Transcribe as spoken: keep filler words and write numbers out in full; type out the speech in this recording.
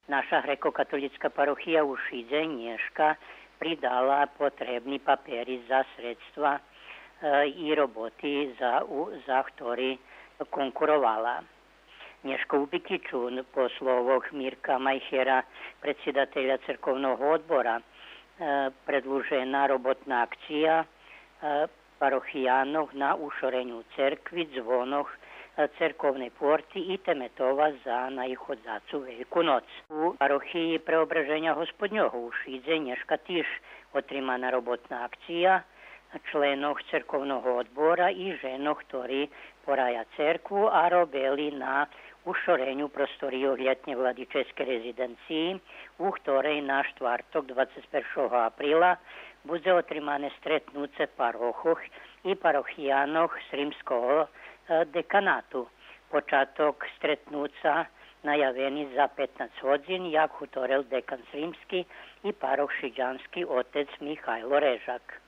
Наша грекокатолїцка парохия у Шидзе нєшка придала потребни папери за средства, е, и роботи за, у, за хтори конкуровала. Нєшка у Бикичу, по словох Мирка Майхера, предсидателя церковного одбора, е, предлужена роботна акция, е, парохиянох на ушореню церкви, дзвонох, е, церковней порти и теметова за наиходзацу Вельку ноц. У парохиї Преображеня Господнього у Шидзе нєшка тиж отримана роботна акция членох церковного одбора и женох, хтори порая церкву, а робели на ушореню просторийох лєтнєй владическей резиденциї, у хторей на штварток, двацец першого априла, будзе отримане стретнуце парохох и парохиянох з римского, е, деканату. Початок стретнуца наявени за петнац годзин, як гуторел декан з Римски и парох шидзянски отец Михайло Режак.